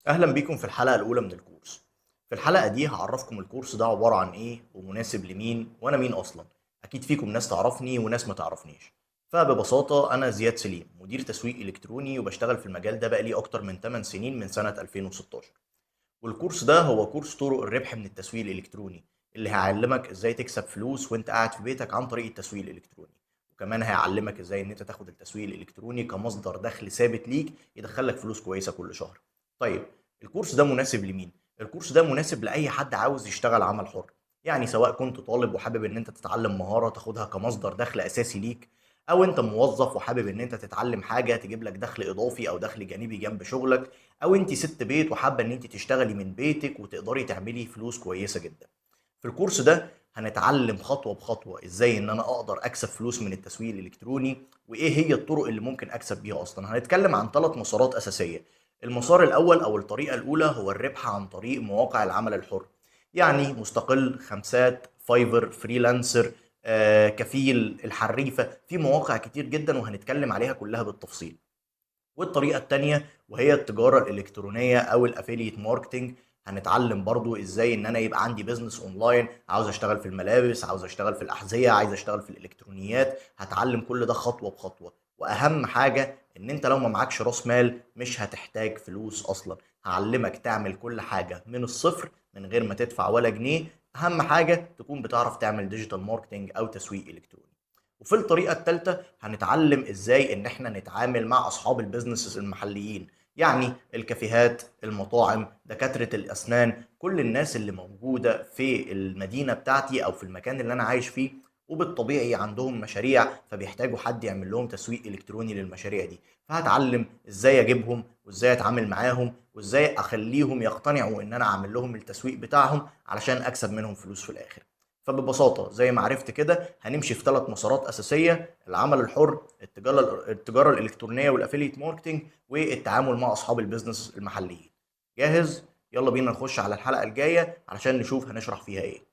اهلا بيكم في الحلقة الاولى من الكورس. في الحلقة دي هعرفكم الكورس ده عبارة عن ايه ومناسب لمين وانا مين اصلا. اكيد فيكم ناس تعرفني وناس ما تعرفنيش. فببساطه انا زياد سليم، مدير تسويق الكتروني، وبشتغل في المجال ده بقالي اكتر من 8 سنين من سنة 2016. والكورس ده هو كورس طرق الربح من التسويق الالكتروني، اللي هيعلمك ازاي تكسب فلوس وانت قاعد في بيتك عن طريق التسويق الالكتروني، وكمان هيعلمك ازاي ان انت تاخد التسويق الالكتروني كمصدر دخل ثابت ليك يدخلك فلوس كويسة كل شهر. طيب الكورس ده مناسب لمين؟ الكورس ده مناسب لاي حد عاوز يشتغل عمل حر، يعني سواء كنت طالب وحابب ان انت تتعلم مهارة تاخدها كمصدر دخل اساسي ليك، او انت موظف وحابب ان انت تتعلم حاجة تجيب لك دخل اضافي او دخل جانبي جنب شغلك، او انت ست بيت وحابة ان انت تشتغلي من بيتك وتقدري تعملي فلوس كويسة جدا. في الكورس ده هنتعلم خطوة بخطوة ازاي ان انا اقدر اكسب فلوس من التسويق الالكتروني، وايه هي الطرق اللي ممكن اكسب بيها اصلا. هنتكلم عن 3 مسارات اساسية. المسار الاول او الطريقة الاولى هو الربح عن طريق مواقع العمل الحر، يعني مستقل، خمسات، فايفر، فريلانسر، كفيل، الحريفه، في مواقع كتير جدا وهنتكلم عليها كلها بالتفصيل. والطريقة التانية وهي التجارة الالكترونية او ال affiliate marketing، هنتعلم برضو ازاي ان انا يبقى عندي business online، عاوز اشتغل في الملابس، عاوز اشتغل في الاحذية، عايز اشتغل في الالكترونيات. هتعلم كل ده خطوة بخطوة. واهم حاجة ان انت لو ما معكش راس مال مش هتحتاج فلوس اصلا. هعلمك تعمل كل حاجة من الصفر من غير ما تدفع ولا جنيه. اهم حاجة تكون بتعرف تعمل digital marketing او تسويق الكتروني. وفي الطريقة الثالثة هنتعلم ازاي ان احنا نتعامل مع اصحاب ال businesses المحليين، يعني الكافيهات، المطاعم، دكاترة الاسنان، كل الناس اللي موجودة في المدينة بتاعتي او في المكان اللي انا عايش فيه، وبالطبيعي عندهم مشاريع فبيحتاجوا حد يعمل لهم تسويق الكتروني للمشاريع دي. فهتعلم ازاي اجيبهم وازاي اتعامل معاهم وازاي اخليهم يقتنعوا ان انا اعمل لهم التسويق بتاعهم علشان اكسب منهم فلوس في الاخر. فببساطة زي ما عرفت كده هنمشي في 3 مسارات أساسية: العمل الحر، التجارة الإلكترونية وال affiliate marketing، والتعامل مع أصحاب ال business المحليين. جاهز؟ يلا بينا نخش على الحلقة الجاية علشان نشوف هنشرح فيها إيه.